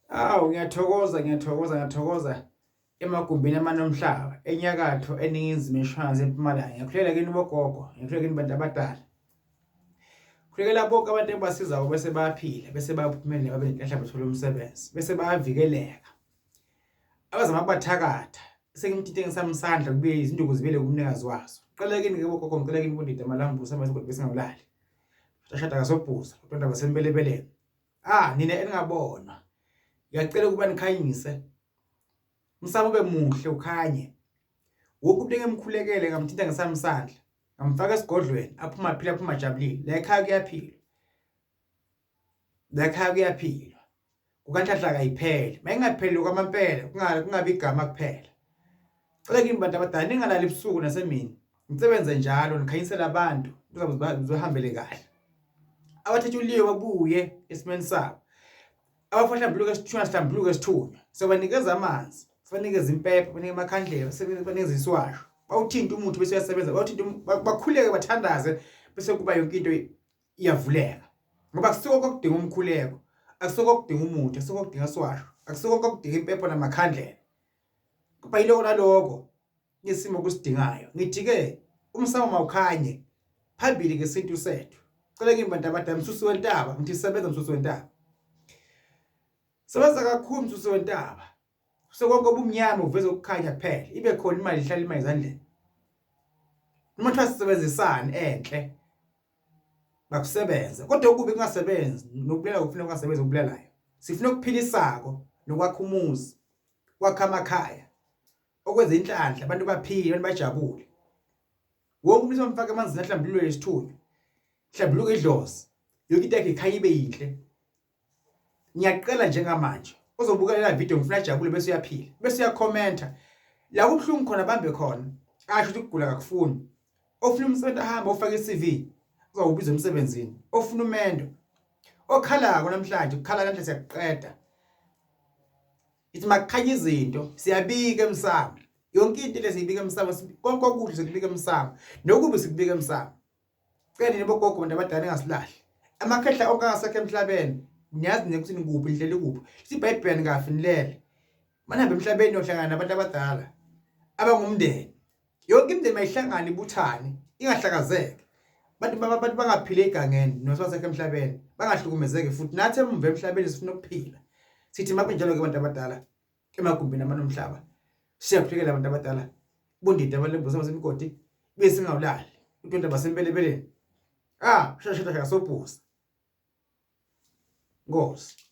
Awu ngiyathokoza ngiyathokoza ngiyathokoza emagumbini amane omhlaba enyakatho eningizimu eshwanzi empumalanga ngiyakhulekela kini bogogo ngiyakhulekela kini bantu abadala khulekela bonke abantu ebasizayo bese bayaphila bese bayaphumelela babe nenhlanhla bathole umsebenzi bese bayavikeleka abazama kubathakatha sengimthinte ngisamsandla kubuye izinduku zibele kumnikazi wazo qala kini ke bogogo ngicela kini bondida amalambu samasigodi bese ngawulali shada kasobhuza kodwa basembelebeleni Ah nina eningabonwa. Ngiyacela ukuba nikhanyise. Umsamo ube muhle ukhanye. Wonke umuntu engimkhulekele ngamthinta ngesami isandla. Ngamfaka esigodlweni aphuma aphila aphuma jabulile. La ekhaya kuyaphilwa. La ekhaya kuyaphilwa. Kukanhlanhla kayiphele. Mayingapheli kwamampela kungabi igama kuphela. Cela kini bantu abadala ningalali ebusuku nasemini. Nisebenze njalo nikhanyisele abantu kuzohambele kahle. Abathethuliwe babuye esimeni sabo. Abafahlambuluka esithunywa sihlambuluka esithunywa. Sibanikeza amanzi, sibanikeza impepho, banike amakhandlela, sibanikeza isiwasho. Bawuthinta umuthi bese uyasebenza, bawuthinta bakhuleke bathandaze bese kuba yonke into iyavuleka. Ngoba akusiko kokudinga umkhuleko, akusiko kokudinga umuthi, akusiko kokudinga isiwasho, akusiko kokudinga impepho namakhandlela. Kuba yiloko naloko isimo kusidingayo. Ngithi-ke umsamo mawukhanye phambili ngesintu sethu. Cela kimi bantu abadala msusi wentaba, ngithi sebenza msusi wentaba. Sebenza kakhulu msusi wentaba. Sekonke obumnyama uveze ukukhanya kuphela. Ibe khona imali ihlala imali ezandleni. Noma kuthiwa sisebenzisane enhle bakusebenze kodwa okubi kungasebenzi nokubulala kufuna kungasebenzi okubulalayo. Sifuna ukuphilisako nokwakha umuzi, kwakha amakhaya. Okwenza inhlanhla abantu baphile abantu bajabule wonke umuntu somfaka emanzini ahlambululwe isithunywa hlambuluka idlozi yonke into yakhe ikhanye ibe yinhle ngiyacela njengamanje ozobuka la video ngifuna ajabule bese uyaphila bese uyakhomenta la kubuhlungu khona bambe khona asho ukuthi ukugula kakufuni ofuna umsebenzi ahambe ofaka iCV uzawubiza emsebenzini ofuna umendo okhalako namhlanje ukukhala namhlanje siyakuqeda Ithi makukhanye izinto siyabika emsamo. Yonke into le siyibika emsamo, konke okuhle sikubika emsamo. Nokubi sikubika emsamo. Cela nina bogogo bantu abadala ningasilahli. Amakhehla onke angasekho emhlabeni niyazi nje ukuthi nikuphi nihleli kuphi. Lithi iBhayibheli nikafi nilele. Manihambe emhlabeni niyohlangana nabantu abadala abangumndeni. Yonke imindeni mayihlangane ibuthane ingahlakazeki. Abantu abantu bangaphili egangeni noma basekho emhlabeni bangahlukumezeki futhi nathi emumva emhlabeni sifuna ukuphila. Sithi makunjalo ke abantu abadala emagumbini amanomhlaba siyaphikela abantu abadala bondida abalembuza basemigodi besingawulali utonta basembelebeleni ah shasha shasha sobhuza Nkosi.